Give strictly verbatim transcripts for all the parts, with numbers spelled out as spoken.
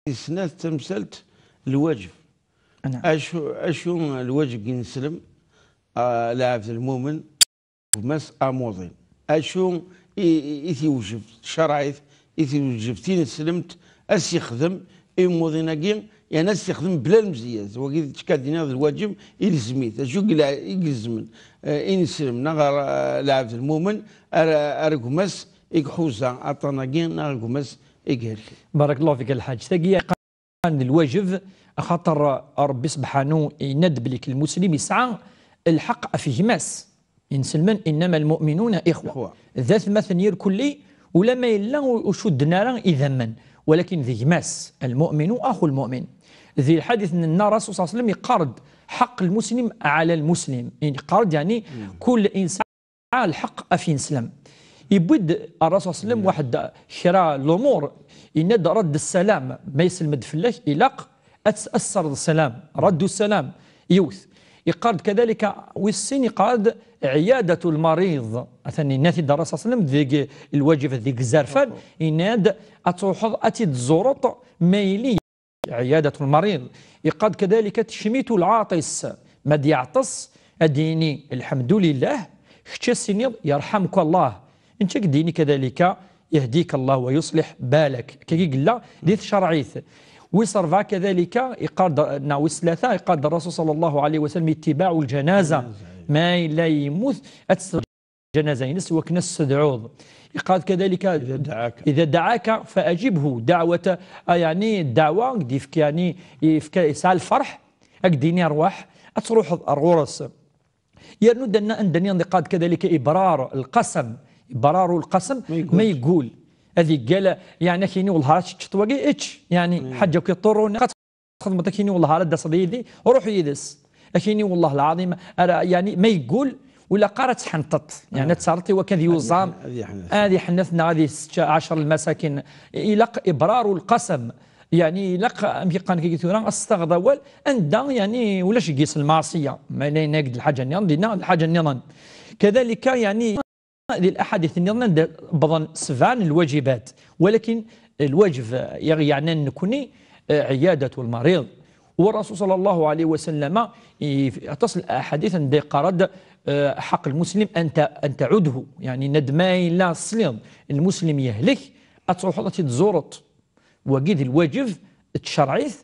Tis snat, tamsalt, lwaǧeb. Naam. Acu, acu lwaǧeb i neslem, ah, lɛebd lmumen, gma-s amuḍin? Acu i, i, i t-iwjeb tcerɛit, i t-iwjeb tineslemt, ad s-ixdem i umuḍin-agi, yeɛni ad s-ixdem bla lemzeyya? Wagi d ttekka d-iniɣ d lwaǧeb, ilzem-it. Acu i ila-, i ilezmen, eh, ineslem, neɣ ar, eh, lɛebd lmumen, ar, ar gma-s i iḥuza aṭṭan-agi, neɣ ar gma-s i ihelken? Barakallahu fik, a Lḥaǧ. Tagi d lwaǧeb, axaṭer Ṛebbi sebḥanu yenna-d belli lmuslim yesɛa lḥeqq ɣef gma-s. Inselmen, إنما المؤمنون إخوة. Ixwa. D atmaten irkelli, ulamma yella ur, ur cudden ara idammen, walakin d gma-s, المؤمن أخو المؤمن. Di lḥadit n Ṛṛasul ṣalla Llahu ɛalayhi wa sallam, yeqqar-d: حق المسلم على المسلم. Yeqqar-d, yeɛni, kul insan lḥeqq ɣef ineslem. Yewwi-d Ṛṛasul ṣalla Llahu ɛalayhi wa sallam waḥed kra n lumuṛ, yenna-d: رد السلام, ma yesselmed fell-ak, ilaq ad s-, ad tesserreḍ sslam, رد السلام, yiwet. Yeqqar-d kadalika, wis sin, yeqqar-d: عيادة المريض. Atan yenna-t-id Ṛṛasul ṣalla Llahu ɛalayhi wa sallam deg lwaǧeb, deg zzerfan, yenna-d ad truḥeḍ ad tt-id-tzureḍ ma yili عيادة المريض. Yeqqar-d kadalika: تشميت العاطس, ma d-yeɛṭes ad d-yini: الحمد لله, kečč ad s-tiniḍ: يرحمك الله. Nekk ad d-yini kadalika: يهديك الله ويصلح بالك. Kagi yella di tcerɛit. Wis ṛebɛa kadalika, yeqqar-d, neɣ wis tlata, yeqqar-d Ṛṛasul ṣalla Llahu ɛalayhi wa sallam: اتباع الجنازة. Ma yella yemmut, ad tt- janaza-ines, wakken ad s-tedɛuḍ. Yeqqar-d kadalika: إذا دعاك. إذا دعاك فأجبه. Dɛwat, ah, yeɛni ddeɛwa, i d-yefka, yeɛni yefka, yesɛa lferḥ, ad k-d-yini: ṛwaḥ, ad truḥeḍ ar ɣur-s. Yernu anda, anda nniḍen, yeqqar-d kadalika: إبرار القسم. إبرار القسم, ma yeggul. Ma yeggul. Ad yeggal, yeɛni ad k-yini: wellah ara teččeḍ wagi, ečč. Yeɛni, ḥaǧa akk iṭurrun, txedmeḍ, ad k-yini: wellah ara d-taseḍ yid-i, ruḥ yid-s. Ad k-yini: wellah lɛaḍim, ara, yeɛni, ma yeggul, ur ilaq ara ad tḥenṭeḍ. Yeɛni, ad terreḍ i wakka ad yuẓam. Ad yeḥnet. Ad yeḥnet neɣ ad yessečč ɛecṛa lmasakin. Ilaq إبرار القسم. Yeɛni, ilaq, amek i qqaren kagi tura, ad s-taɣeḍ awal, anda, yeɛni, ulac deg-s lmeɛṣiyya. Ma yella yenna-ak-d lḥaǧa nniḍen, dinna d lḥaǧa nniḍen. Kadalika, yeɛni, di laḥadit nniḍen anda wwḍen sebɛa n lwaǧibat. Walakin lwaǧeb i ɣ-yeɛnan nekni, eh, عيادة المريض. Wa Ṛṛasul ṣalla Llahu ɛalayhi wa sallam, i, aṭas n laḥadit anda yeqqar-d, eh, حق المسلم أن ت-، أن تعده. Yeɛni, yenna-d ma yella tesliḍ lmuslim yehlek, ad truḥeḍ ad t-id-tzureḍ. Wagi d lwaǧeb n tcerɛit.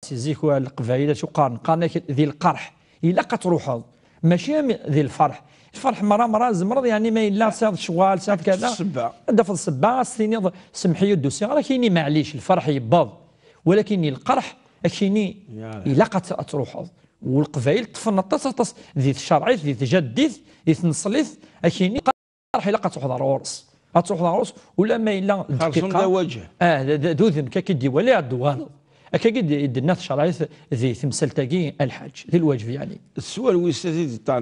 Si zik, wa Leqbayel acu qqaren? Qqaren-ak di lqerḥ ilaq ad truḥeḍ, mačči am di lferḥ. Lferḥ merra, merra tzemreḍ, yeɛni, ma yella tesɛiḍ ccɣel, tesɛiḍ kada, ad d-tafeḍ ssebba, ad s-tiniḍ: semmeḥ-iyi, ur d-usiɣ ara. Ad k-yini: maɛlic, lferḥ yewweḍ. Walakin i lqerḥ, ad k-yini: ilaq ad t-, ad truḥeḍ. U Leqbayel ṭṭfen aṭas, aṭas di tcerɛit, di tjaddit, di tneṣlit, ad k-yini: lqerḥ ilaq ad truḥeḍ ar ɣur-s. Ad truḥeḍ ar ɣur-s, ulamma yella d dqiqa. D awaǧeh. Ah, d, d, d udem kan i d-iwala, ad d-tuɣaleḍ. Akkagi i d-, i d-tenna tcerɛit di temsalt-agi, a Lḥaǧ, di lwaǧeb, yeɛni. Sswal wis i d-iṭṭan.